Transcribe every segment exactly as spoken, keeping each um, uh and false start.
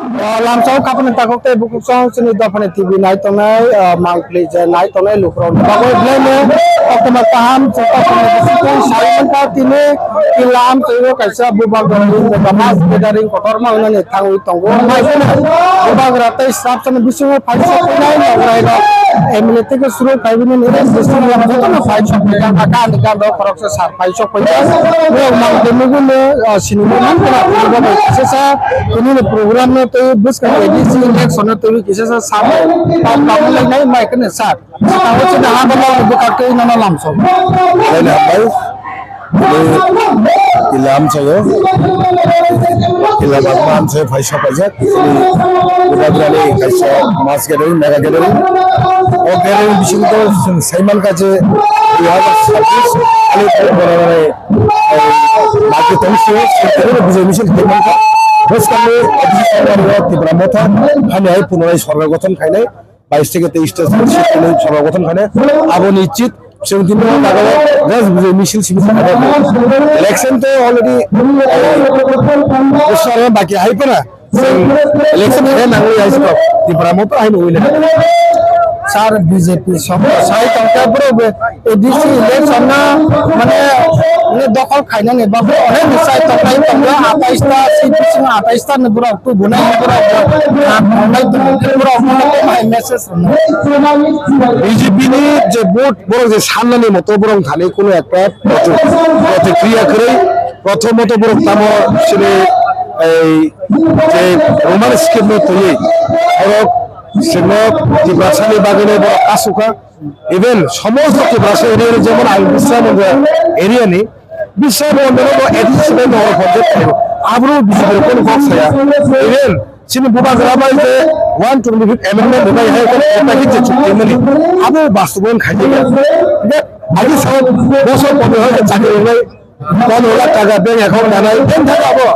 O lamsao kapani takhuk tei bukhuk song chini dophani T V nai tongnai, o mangpli je nai tongnai lukurok ni bagwi belai no koktwma kaham chwng koktwma bisingtwi sai mankha tini. Tei lamsao kaisa bubagra ni mass gathering kotorma wngnani thangwi tongo. Mai kheno bubagra tei srapsani bisingo phaisa phainai nokrai rok M L A tei suru phaiwi nini S D C jotono phai sok phaikha, kha ani gam rok khoroksa sar phai sok phaikha. Borok mang twi nugwi no, ah, sinimwi man khna phuru bo bai kisa sa tini ni program no twi bwskang A D C election no twi kisa sa sa bai pam pam lai nai mai khna sa. Saka o chini ha bo no bwkak twi no no lamsao. Laila bai. Tini ila amchaio, ila bagma amchaio phaisa paijak, tini bubagrani kaisa mass gathering, mega gathering. O gathering bisingo chwng saimankha je dui hazar sabbish ali borok mati tongsi, tini bujai misil khaimankha. Bwskangni opposition party o Tipra Motha, hani hai punorai sorkar gothon khainai. Bais theke teis ta seat tini sorkar gothon khainai. Abo nischit chwng tini o jaga o just bujai misil simi sa khaijak. Election to already, eh, bwskango baki hai phano chwng election khe nangwi hai se kok. Tipra Motha hai nungwi nai. Sir, B J P song sai tongkha bro be. A D C election no, mane, mane dokhol khainani bagwi onek ni sai tongnai tongo, atais ta seat bisingo atais ta ni borok tubunai borok, ah, tongnai tongo, borok no mai message rwno. B J P ni je vote borok je sannani moto borok thani kuno ekta proti-, protikriya kwrwi, prothomot borok tamo chini ei je Roman script no twiwi borok chwngno Tiprasani bagwino borok asukha. Even somosto Tiprasa area ni, jemon ang Bisramondra area ni, Bisramondra no at least bai nohor ponchayat khaio. Abro B J P rok kono kok saya. Even chini bubagra bai je one twenty fifth amendment rwbai hai kono kok bai je chukti mani. Abo bastobayan khaijak ya. Age sa bosor pondro hai chakri rwnai. Pondro lakh taka bank account danai, bank thaka abo.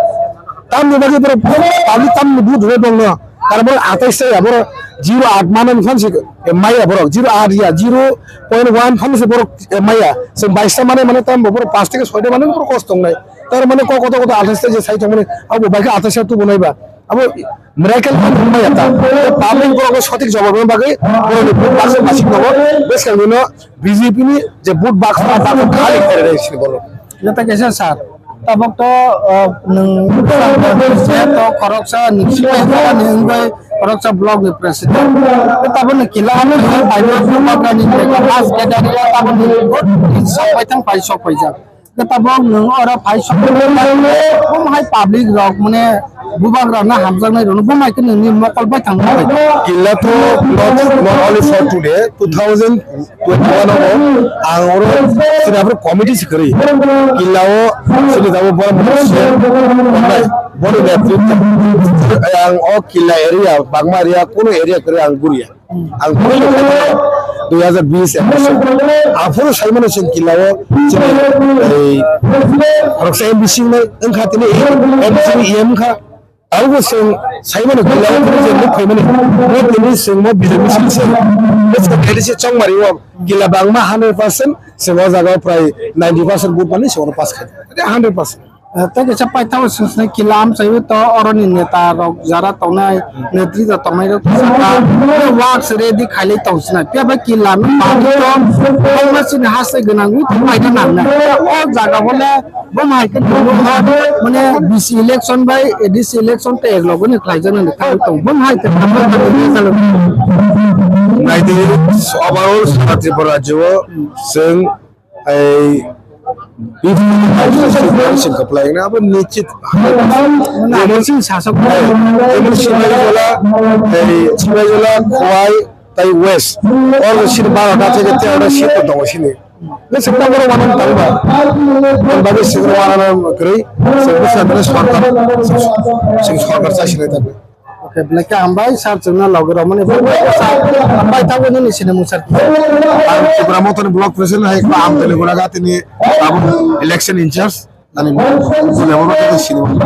Tamni bagwi borok public tamni vote rwui bongno. Tar borok atais ta ya, borok zero aat mano wngkha se, eh, maya borok, zero aat ya, zero point one phano se borok, eh, maya. Chwng bais ta manai mano, tamo borok paanch theke soi ta mano borok kosto wngnai. Tar mane kok koto koto atais ta je sai tongmani, abo bai khe atais ta tubu nai ba. Abo miracle man wngma ya ta. Public borok sothik jawab rwna bagwi borokni vote baksa basik nogo bwskang nino B J P ni je vote baksa baksa khali khairwi sini borok. Jota kaisa sir, tabok to, uh, nwng to khoroksa niksi bai ni wngwi khoroksa block ni president. Tabok ni kila ano bai block ni mass gathering tabok ni vote sapai thang pai sok paijak. Khe tabok nwng oro phai sokwi, bum hai public rok, mane, bubagra na hamjaknai rok no, bum hai khe nwngni mokol bai thang bai. Killa to not, not only for today, two thousand twenty-one o ang oro sini aphuru committee se kwrwi. Killa o sini jabo borok mane se tongnai, boni netritwo ang o killa area, Bagma area, kuno area kwrwi ang guriya. Ang poila khaikhe dui hazar bish episode. Aphuru saimano chwng killa o chini ei khoroksa M D C wngnai wngkha tini M D C ni E M wngkha. Abo chwng saimano killa o phuru je nuk phaimani. Bo tini chwng mo B J P sini se. Bwswk khaidi se chongmari o killa bangma hundred percent chwng o jaga o prai ninety percent vote mani chwng oro pass khaidi. Hundred percent. Eh, tei kaisa paithak swng swng kila amchai to oroni neta rok jara tongnai, netrito tongnai rok saka, works ready khailai tong sinai. Phiya bai kila no pagwi to, bangma chini haste gwnangwi to paina nangnai. O jaga bole bo hai khe mane B C election bai A D C election tei ek logo ni khlaijak nani thangwi tong. Bo hai khe naidi overall sara Tripura rajyo o chwng Ai, sing kaplai na abo nichit. Mane abo sing sasok. Abo Sibaijala, ai, Sibaijala, Khowai, tai West. Or sini baro ta theke te ora sito tongo sini. Ne sekta boro wana tangba. Bagi sing wana na kri, sing bisa mane sorkar, sing sorkar sa sini tapi. Okay, belai khe hambai, sir, chwngno logi romani bagwi. Hambai, tabuk nini sinimung, sir. Ang Tipra Mothani block president hai khe ang tini guna ga tini abo election in charge. Ani bole mo tini sinimung.